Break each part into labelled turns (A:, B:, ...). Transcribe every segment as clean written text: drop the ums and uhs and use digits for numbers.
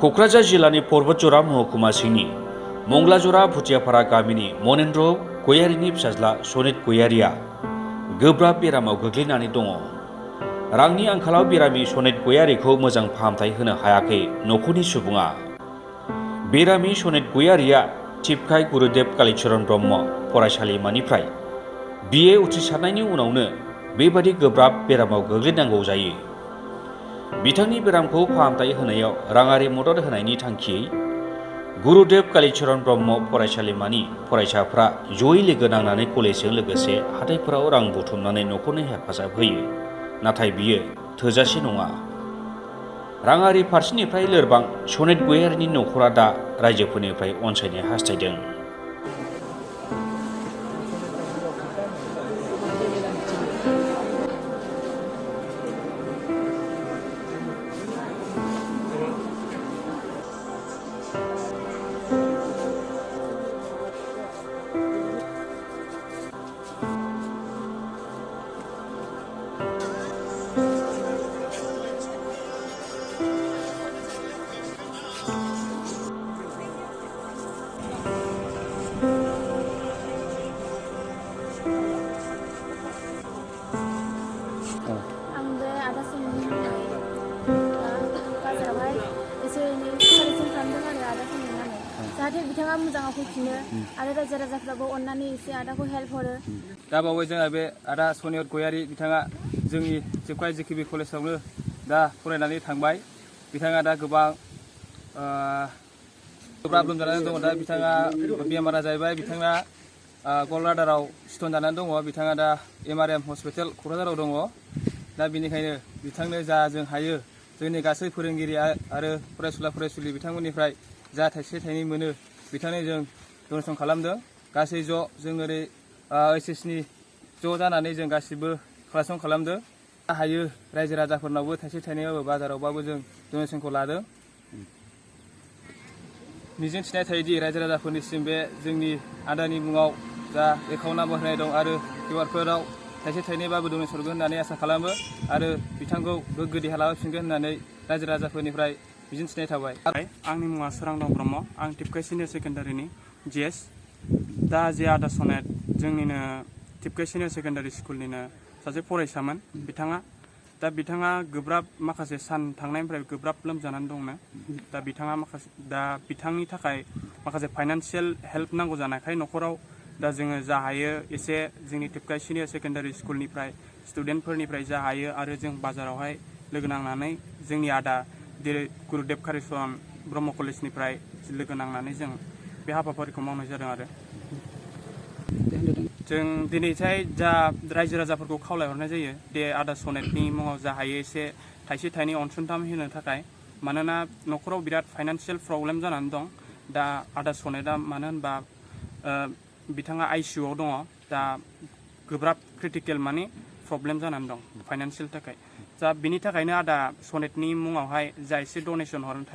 A: क'क्राझार जिल्लानि पर्बतजरा महकुमा सिंनि मंगलाजरा भुटियापारा गामिनि मनेन्द्र गयारिनि फिसाज्ला सनित गयारिया गोब्राब बेरामाव गोग्लैनानै दङ। रांनि आंखालाव बेरामि सनित गयारिखौ मोजां फाहामथाय होनो हायाखै नखरनि सुबुङा। बेरामि सनित गयारिया टिपकाय गुरुदेव कालीचरण ब्रह्म फरायसालिमानिफ्राय BA उथ्रिसारनायनि उनावनो बेबादि गोब्राब बेरामाव गोग्लैनांगौ जायो। बिथांनि बेरामखौ फाहामथाय होनायाव राङारि मदद होनायनि थांखियै गुरुदेव कालीचरण ब्रह्म फरायसालिमानि फरायसाफ्रा जयै लोगो नांनानै कलेजजों लोगोसे हाथायफोराव रां बुथुमनानै नखरनो हेफाजाब होयो। नाथाय बियो थोजासे नङा। राङारि फारसेनिफ्राय लोरबां सनित गयारिनि नखरा दा रायजोफोरनिफ्राय अनसायनाय हास्थायदों।
B: जाहाथे बिथाङा मोजाङाव फैफिनो आरो रायजो राजाफ्राबो अननानै एसे आदाखौ हेल्प हरो।
C: दा बावै जोंहा बे आदा सनित गयारि बिथाङा जोंनि टिपकाय JKB कलेजावनो दा फरायनानै थांबाय। बिथाङा दा गोबां गोब्राब लोमजानानै दङ। दा बिथाङा बेमारा जाहैबाय बिथाङा गलब्लाडाराव स्टन जानानै दङ। बिथाङा दा MRM हस्पिटाल क'क्राझाराव दङ। दा बेनिखायनो बिथांनो जा जों हायो जोंनि गासै फोरोंगिरि आरो फरायसुला बिथांमोननिफ्राय जा थाइसे थाइनै मोनो बिथांनो जों डनेसन खालामदों। गासै जों ओरै HSनि ज' जानानै जों गासिबो कालेक्सन खालामदों। हायो रायजो राजाफोरनावबो थाइसे थाइनैबाबो बाजारावबाबो जों डनेसनखौ लादों। मिजिं थिनाय थायोदि रायजो राजाफोरनिसिम बे जोंनि आदानि मुङाव जा एकाउन्ट नाम्बार होनाय दं आरो QR कोडआव थाइसे थाइनैबाबो डनेसन हरगोन होननानै आसा खालामो आरो बिथांखौ गोग्गो देहा लाबोफिनगोन होननानै रायजो राजाफोरनिफ्राय मिजिं थिनाय थाबाय।
D: आंनि मुङा सोरांदाव ब्रह्म। आं टिपकाय सिनियर सेकेन्डारिनि GS। दा जे आदा सनित जोंनिनो टिपकाय सिनियर सेकेन्डारि स्कुलनिनो सासे फरायसामोन बिथाङा। दा बिथाङा गोब्राब माखासे सान थांनायनिफ्राय गोब्राब लोमजानानै दंनो। दा बिथांनि थाखाय माखासे फाइनान्सियेल हेल्प नांगौ जानायखाय न'खराव दा जोङो जा हायो एसे जोंनि टिपकाय सिनियर सेकेन्डारि स्कुलनिफ्राय स्टुडेन्टफोरनिफ्राय जा हायो आरो जों बाजारावहाय लोगो नांनानै जोंनि आदा गुरुदेव कालीचरण ब्रह्म कलेजनिफ्राय लोगो नांनानै जों बे हाबाफारिखौ मावनाय जादों आरो जों दिनैहाय जा रायजो राजाफोरखौ खावलायहरनाय जायो दे आदा सनितनि मुङाव जा हायो एसे थाइसे थाइनै अनसुंथाइ होनो थाखाय। मानोना न'खराव बिराद फाइनान्सियेल प्रब्लेम जानानै दं। दा आदा सनितआ मानो होनबा बिथाङा ICUआव दङ। दा गोब्राब क्रिटिकेल माने प्रब्लेम जानानै दं फाइनान्सियेल थाखाय। दा बिनि थाखायनो आदा सनितनि मुङावहाय जा एसे डनेसन हरनो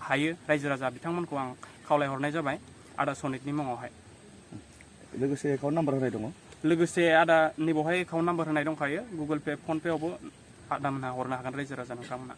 D: हायो रायजो राजा बिथांमोनखौ आं खावलायहरनाय जाबाय आदा सनितनि मुङावहाय।
E: लोगोसे एकाउन्ट नाम्बार होनाय दङ।
D: लोगोसे आदा नैबावहाय एकाउन्ट नाम्बार होनाय दंखायो। गुगोल पे, फन पेआवबो आदा मोनहा हरनो हागोन रायजो राजा नोंथांमोना।